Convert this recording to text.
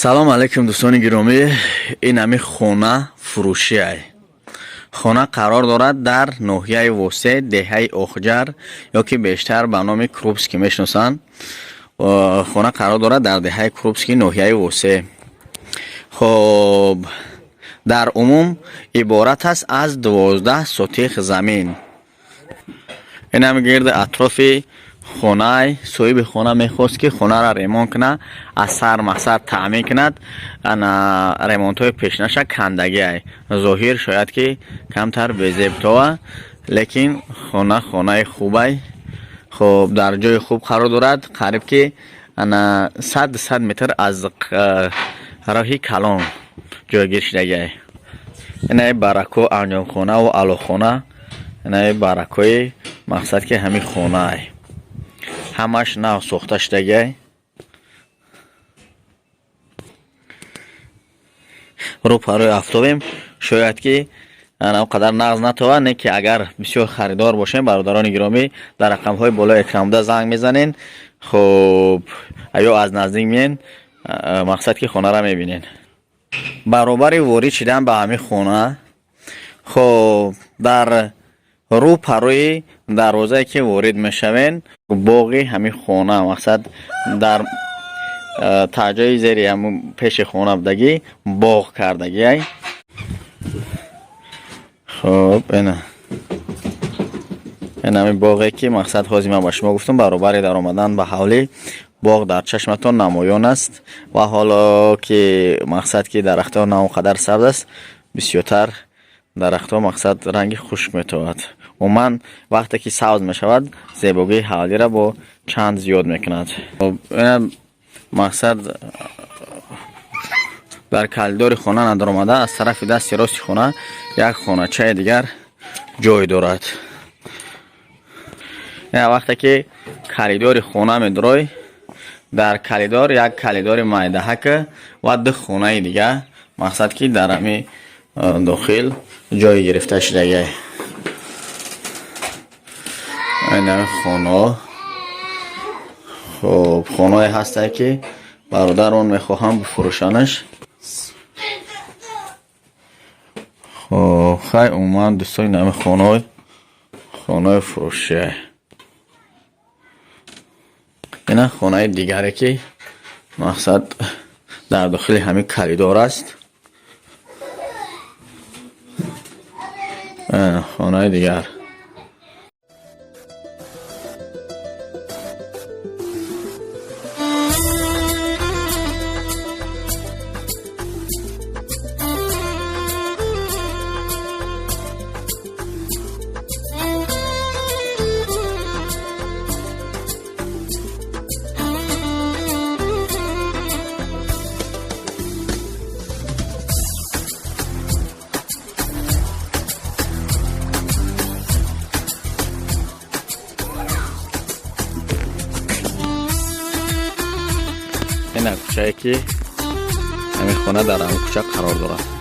Салом алейкум, дӯстони гиромӣ. Ин ҳами хона фурӯшиай. Хона қарор дорад дар ноҳияи Восе, деҳаи Охҷар, ё ки бештар ба номи Крупский мешиносанд. Хона қарор дорад дар деҳаи Крупский, ноҳияи Восе. Хоб, дар умум иборат аст аз 12 сотих замин. Ин ҳами гирди атрофи хонай. Соҳиби хона мехост, ки хонаро ремонт кунад, аз сар мақсад таъмин кунад. Ана ремонтҳои пешинаша кандагиай. Зоҳир шояд ки камтар безебтова, лекин хона хонаи хубай. Хоб, дар ҷои хуб қарор дорад, қариб ки ана 100 метр аз роҳи калон ҷойгир шудагиай. Инаи барако, анҷомхонаву алохона, инаи баракои мақсад ки ҳамин хонаай ҳамаш нав сохта шудагиай. Рӯ парои афтобем, шояд ки он қадар нағз натовад, не ки агар бисёр харидор бошем, бародарони гиромӣ, дар рақамҳои болои экран буда занг мезанен. Хуб, ё аз наздик миен, мақсад ки хонаро мебинен. Баробари ворид шидан ба ҳамин хона, хоб, дар рӯ парои дарвозае ки ворид мешавен, боғи ҳамин хона, мақсад дар таҷои зери ҳамун пеши хона будагӣ боғ кардагиай. Хоб, ина ин ҳамин боғе ки мақсад ҳозир ман ба шумо гуфтам. Баробари даромадан ба ҳавлӣ боғ дар чашматон намоён аст ва ҳоло ки мақсад ки дарахтҳо на он қадар сабз аст, бисёртар дарахтҳо мақсад ранги хушк метовад. Умуман вақте ки сабз мешавад, зебогии ҳавлиро бо чанд зиёд мекунад. Ина мақсад дар калидори хона надаромада, аз тарафи дасти рости хона як хоначаи дигар ҷой дорад. Ина вақте ки калидори хона медурой, дар калидор як калидори майдаҳак ва ду хонаи дигар мақсад ки дар ҳами дохил ҷой гирифта шудагиай. Ина хонаҳо. Хоб, хонаҳое ҳастае ки бародарон мехоҳам бифурӯшанаш. Хоб, хай, умуман, дӯстони, нами хонаҳои хонаҳои фурӯшия. Ина хонаи дигаре ки мақсад дар дохили ҳамин калидор аст. Хонаи дигар. Ина кӯчае ки ҳамин хона дар ҳамин кӯча қарор дорад.